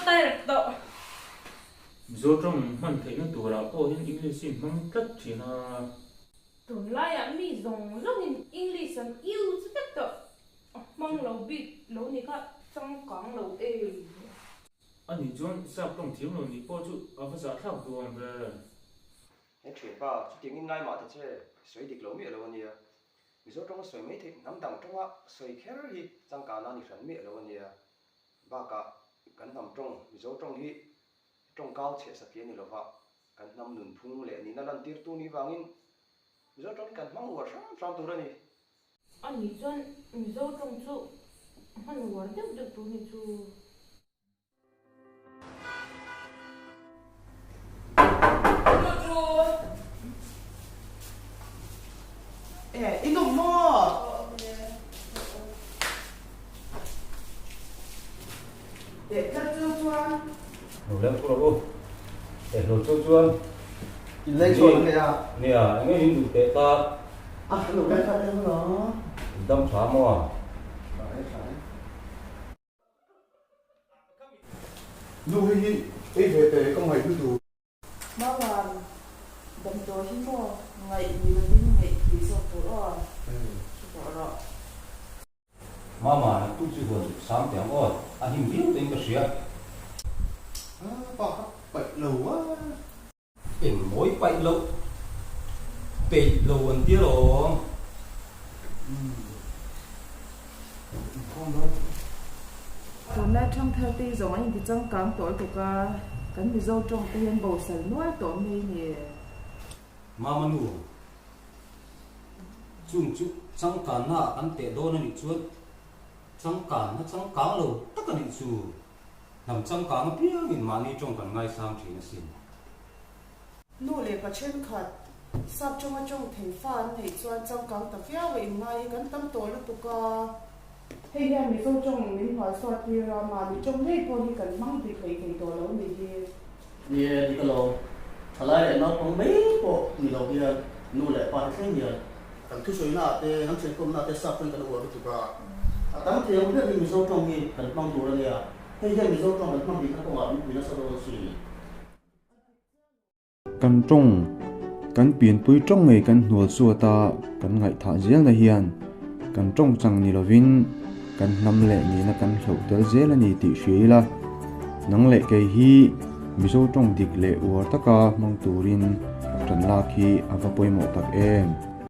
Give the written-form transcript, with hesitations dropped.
tired tawh. Mizo tawng hman theihna turah pawh hian English hi hmang tlat thin a. Tunlaiah mi zawng zawngin English an use vek tawh. A hmang lo bik lo ni kha changkang lo em. A nih chuan sap tawng thiam lo nih pawh chu a va zahthlak duh ang ve. He thianpa, chutiangin ngai mah ta che, sawi dik lo miah lo a nia. Mizo tawnga sawi mai theih hnam dang tawnga sawi kher hi changkana ni hran miah lo a nia. Bakah kan hnam tawng, Mizo tawng hi tawngkau chheh satliah a ni lova, kan hnam nunphung leh nihna lantirtu nih vangin Mizo tawng hi kan hmang uar hram hram tur a ni. A nih chuan Mizo tawng chu hman uar deuh deuh tur ni chu. E, i nawm maw? Teh tlat chu chuan. Lo leng thu rawh u. Teh hlawh chu chuan. In leng chhuah ang nia. Nia, eng nge in duh teh ta? A, lo leng tha deuh lo. In dam tha maw a? Tha e, tha e. Nu hei hi ei ve teh ka ngaih lutuk. Mauan, damdawi hi maw ngaih ni lovin ngaih thei zawk tur aw, hre tawh rawh. Mama, naktuk chu huan zuk sang teh ang aw, a him viau tawhin ka hria. Pa ka paih lo a. Eng mawi paih loh, peih lo an tia lawm. Tunlai thangthar te hi zawng an inti changkang tawh lutuk a, kan Mizo tawng te hian bosal nual tawh mai ni. Mama nu, chung chu changkanna ah kan teh dawn a nih chuan changkanna changkang lo tak a nih chu. Hnam changkang apiangin mahni tawng kan ngaisang thin asin. Nu leh pa thenkhat, sap tawnga tawng thei fa an neih chuan changkang ta viau a inngai hi kan tam tawh lutuk a. Hei hian Mizo tawng min hnuai suat tir a, mahni tawng ngei pawh hi kan hmang dik hlei thei tawh lo ni hi. Ni e, dik alawm. Thalai leh naupang mai pawh ni lo hian nu leh pa te thleng hian kan thusawi naah te, kan thiankawm naah te sap tawng kan uar lutuk a. A tam thei ang ber hi Mizo tawng hi kan hmang tur a nia. Hei hian Mizo tawng kan hmang dikna kawngah mipui nasa dawn a si. Kan tawng, kan pianpui tawng ngei kan hnual suat a, kan ngaihthah zelna hian kan tawng chang ni lovin kan hnam leh nihna kan hloh tel zel a ni tih hria ila, nang leh kei hi Mizo tawng dik leh uar taka hmang turin tan lak hi a va pawimawh tak em?